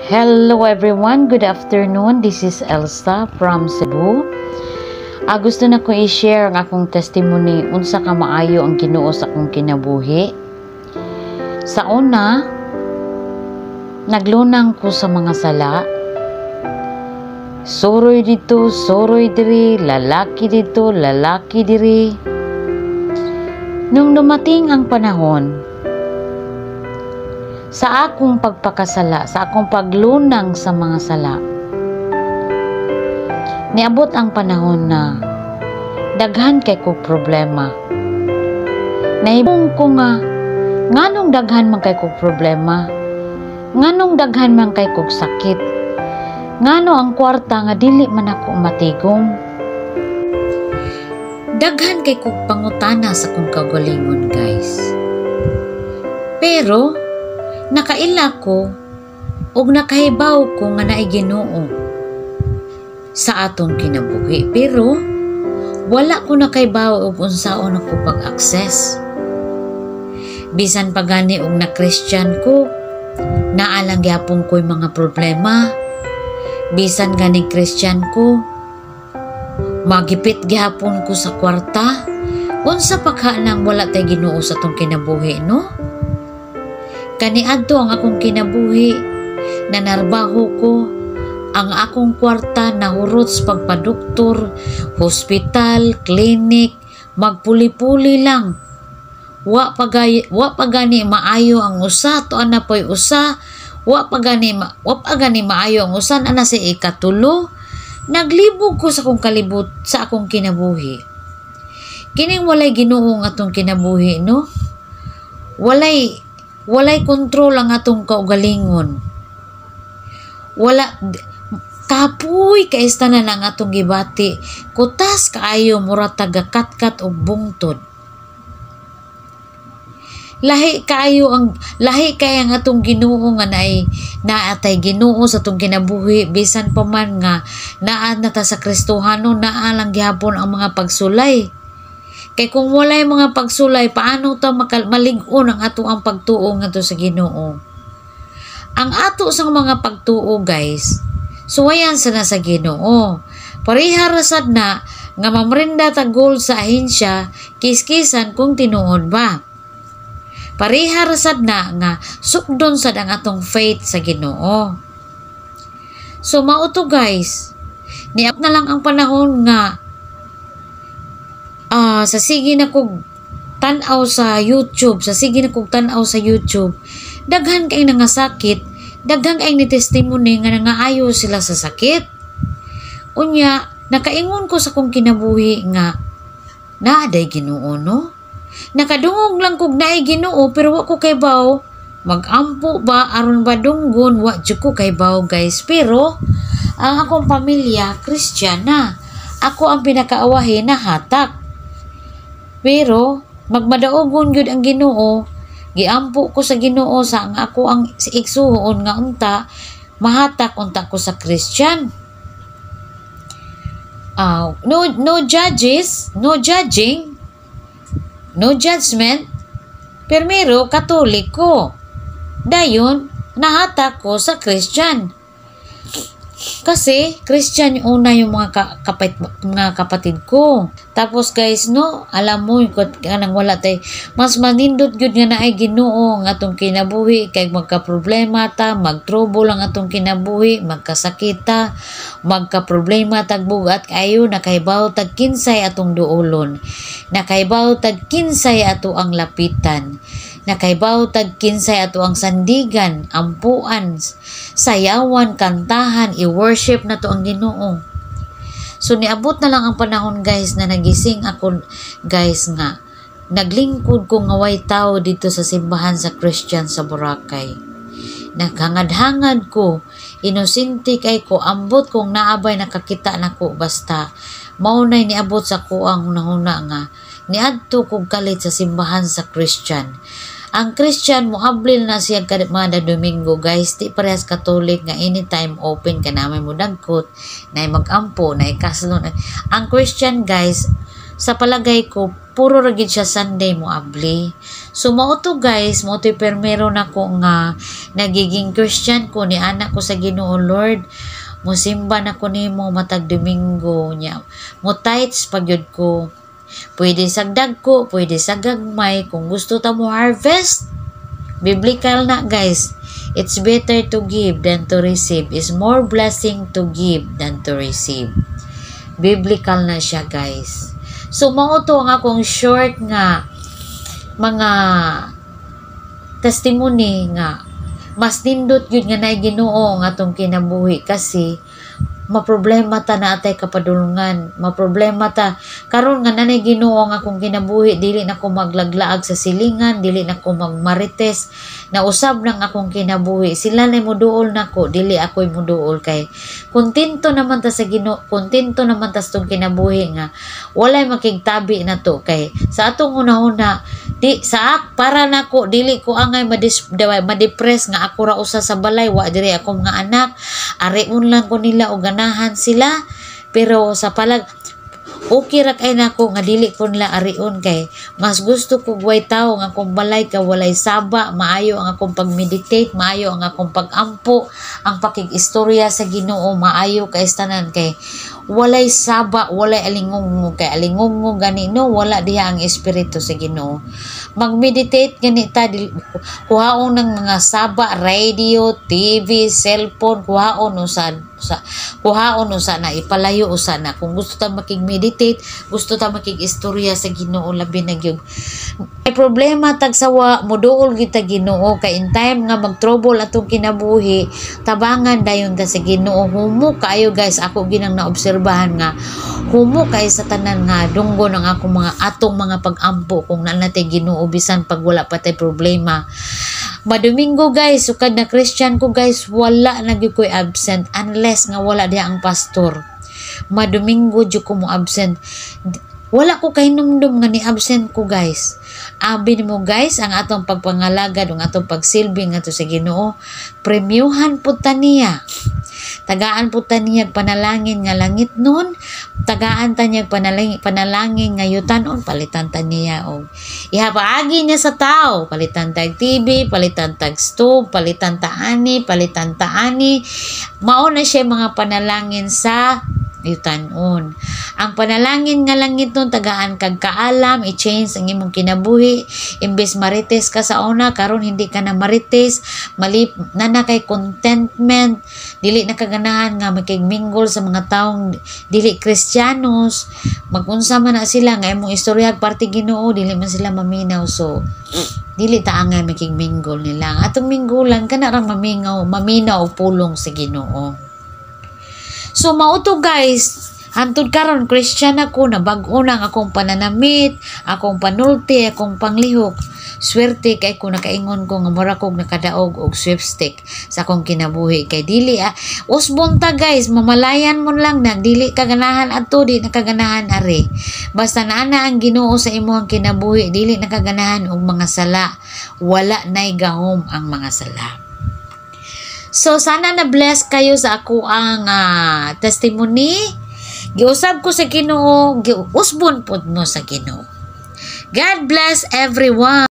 Hello everyone, good afternoon. This is Elsa from Cebu. Gusto na ko i-share ang akong testimony unsa ka maayo ang Ginoo sa akong kinabuhi. Sa una, naglunang ko sa mga sala. Suroy dito, suroy diri, lalaki dito, lalaki diri. Nung dumating ang panahon, sa akong pagpakasala, sa akong paglunang sa mga sala, niabot ang panahon na daghan kay kog problema. Nahibong ko nga, nganong daghan man kay kog problema? Nganong daghan man kay kog sakit? Ngano ang kwarta nga dili man ako matigom? Daghan kay kog pangutana sa akong kaugalingon, guys. Pero nakaila ko ug nakahibaw ko nga naay Ginoo sa atong kinabuhi, pero wala ko nakaibaw og unsaon ako pag-access. Bisan pa gani og na Christian ko, naa lang gyapon ko'y mga problema. Bisan gani Christian ko, magipit gihapon ko sa kwarta. Unsa pa ka nang wala tay Ginoo sa atong kinabuhi, no? Kaniadto ang akong kinabuhi, nanarbaho ko, ang akong kwarta nahurot sa pagpadoktor, hospital, klinik, magpuli-puli lang. Wa pa gani maayo ang usa, to ana po'y usa, wa pa gani maayo ang usa, ana sa ikatulo. Naglibog ko sa akong kalibot, sa akong kinabuhi. Kining walay Ginoo ang atong kinabuhi, no? Walay kontrol ang atong kaugalingon. Wala kapoy kay tanan ang atong gibati. Kutas kaayo, mura taga katkat og bungtod. Lahi kaayo ang lahi kay ang atong Ginoo nga naay naatay Ginoo sa atong kinabuhi. Bisan pa man nga naa na ta sa Kristohano, naa lang gihapon ang mga pagsulay. Kay kung walay mga pagsulay, paano ta malig-on ang ato ang pagtuo ngadto sa Ginoo? Ang ato sang mga pagtuo, guys, suwayan sa na sa Ginoo. Pareha ra sad na nga mamrinda ta gold sa ahensya, kiskisan kung tinuod ba. Pareha ra sad na nga sukdon sad ang atong faith sa Ginoo. So mao to, guys. Niabot na lang ang panahon nga sa sige na kog tan-aw sa YouTube, sa sige na kog tan-aw sa YouTube, daghan kay nangasakit, daghan kay ni testimony nga nangaayo sila sa sakit. Unya, nakaingon ko sa kong kinabuhi nga naa day Ginoo, no? Nakadungog lang kog naay Ginoo, pero wa ko kaybaw magampo ba aron ba dunggon, wa jud ko kaybaw, guys. Pero ang akong pamilya Kristiyana. Ako ang pinakaawahi na hatak. Pero magmadaogon gyud ang Ginoo. Giampo ko sa Ginoo sa ang ako ang igsuon nga unta mahatak unta ko sa Christian. No judges, no judging, no judgment. Primero Katoliko. Dayon nahatak ko sa Christian. Kasi Christian yung una yung mga mga kapatid ko. Tapos guys, no, alam mo yung kanang wala tay mas manindot gyud nga naay Ginoo ang atong kinabuhi kay magka-problema ta, mag-trouble ang atong kinabuhi, magkasakit ta, magka-problema tag bugat kayo, nakaibaw tag kinsay atong duolon. Nakaibaw tag kinsay ato ang lapitan. Nakaibaw tag kinsay ato ang sandigan, ampuan, sayawan, kantahan, i-worship na to ang Ginoo. So niabot na lang ang panahon, guys, na nagising ako, guys, nga naglingkod ko nga way tao dito sa simbahan sa Christian sa Boracay. Naghangad-hangad ko, inosente kay ko, ambot kung naabay nakakita nako, basta mao nay niabot sa kuang hunahuna nga niadto kog kalit sa simbahan sa Christian. Ang Christian moablil na siya kada mga Domingo, guys, di parehas Catholic nga anytime open ka namin mo dagkot, na magampo, na ikaslon. Ang Christian, guys, sa palagay ko Puro ra gid siya Sunday mo abli. So mao to, guys, mao to'y permero nako nga nagiging Christian ko ni anak ko sa Ginoo, "Lord, musimba na ko nimo matag Domingo nya." Mo tithes pa gyud ko. Pwede sa dagko, pwede sa gagmay kung gusto ta mo harvest. Biblical na, guys. It's better to give than to receive. It's more blessing to give than to receive. Biblical na siya, guys. So mao to ang akong short nga mga testimony nga mas nindot yun nga naay Ginoo ang atong kinabuhi kasi maproblema ta na atay kapadulungan, maproblema ta. Karon nga nanay Ginoo ang akong kinabuhi, dili na ko maglaglaag sa silingan, dili na ko magmarites. Nausab nang akong kinabuhi. Sila na muduol nako, dili ako'y muduol kay kontento naman ta sa Ginoo, kontento naman ta sa atong kinabuhi nga walay makigtabi na to. Kay sa atong hunahuna di sa ak para nako, dili ko angay madepress nga ako ra usa sa balay, wa diri ako mga anak. Arion lang ko nila og ganahan sila, pero sa palag okay ra kay nako nga dili ko nila arion kay mas gusto ko way tawo nga akong balay ka walay saba, maayo ang akong pag-meditate, maayo ang akong pag-ampo, ang pakig-istorya sa Ginoo, maayo kay tanan kay walay saba, walay alingungong. Kay alingungong gani, no, wala diha ang espiritu sa Ginoo. Mag-meditate gani ta, kuhaon ng mga saba, radio, TV, cellphone, kuhaon usa sa kuhaon usa na, ipalayo usa na. Kung gusto ta makig-meditate, gusto ta makig-istorya sa Ginoo, labi na gyud may problema tagsawa, moduol gyud ta Ginoo. Kay in time nga mag-trouble atong kinabuhi, tabangan dayon ta sa Ginoo. Humo kaayo, guys. Ako ginang naobserbahan nga humo kay sa tanan nga dunggo ng akong mga atong mga pag-ampo kung naa natay Ginoo, bisan pag wala pa tay problema. Madomingo, guys, sukad na Christian ko, guys, wala na gyud ko'y absent unless nga wala diha ang pastor. Madomingo jud ko mo absent. Wala ko kahinumdum nga ni absent ko, guys. Abi nimo, guys, ang atong pagpangalagad, ang atong pagsilbi ngadto sa Ginoo, premyuhan pud ta niya. Tagaan pud ta niya panalangin nga langit nun, tagaan ta niya panalangin nga yutanon, palitan ta niya og ihapaagi niya sa tao, palitan tag TV, palitan tag stove, palitan ta ani, palitan ta ani. Mao na siya mga panalangin sa yutanon. Ang panalangin nga langit nun, tagaan kag kaalam, i-change ang imong kinabuhi. Imbes marites ka sa una, karon hindi ka na marites, malip na na kay contentment, dili na kaganahan nga makigmingle sa mga taong dili Kristiyanos, magunsa man na sila nga imong istorya parte Ginoo, dili man sila maminaw. So, dili ta angay makigmingle nila. Ang atong minggulan kana rang mamingaw, maminaw og pulong sa Ginoo. So mao to, guys, hantod karon Christian ako, nabag-o na ang akong pananamit, akong panulti, akong panglihok. Swerte kay ko nakaingon ko nga mura kog nakadaog og sweepstake sa akong kinabuhi kay dili usbon ta, guys, mamalayan mo lang na dili ka ganahan adto, di na kaganahan ari. Basta naa na ang Ginoo sa imong kinabuhi, dili na kaganahan og mga sala. Wala nay gahom ang mga sala. So sana na bless kayo sa ako ang testimony. Giusab ko sa Ginoo, giusbon pud mo sa Ginoo. God bless everyone.